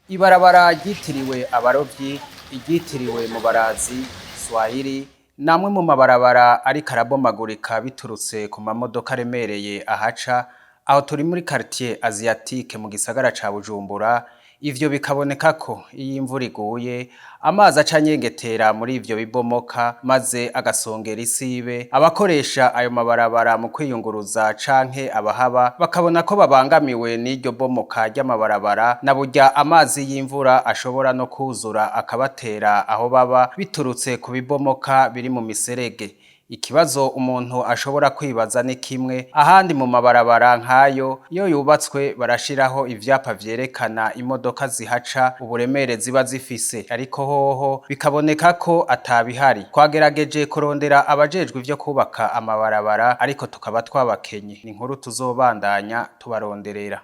Ibarabara ryitiriwe abarovyi, iryitiriwe Mubarazi, Swahili, namwe mu mabarabara ariko arabomagurika biturutse ku mamodoka aremereye ahaca, aho turi muri quartier Asiatique mu gisagara ca Bujumbura, ivyo bikaboneka ko iyo imvura iguye amazi aca anyengetera muri ivyo bibomoka maze agasongera isibe, abakoresha ayo mabarabara mu kwiyunguruza canke abahaba bakabona ko babangamiwe n'iryo bomoka ry'amabarabara na burya amazi y'imvura ashobora no kuzura akabatera aho baba biturutse ku bibomoka biri mu miserege. Ikibazo umuntu ashobora kwibaza ni kimwe, ahandi mu mabarabara nk'ayo iyo yubatswe barashiraho ivyapa vyerekana imodoka zihaca uburemere ziba zifise, ariko hoho bikaboneka ko atabihari. Twagerageje kurondera abajejwe ivyo kubaka amabarabara ariko tukaba twabakenye. Ni inkuru tuzobandanya tubaronderera.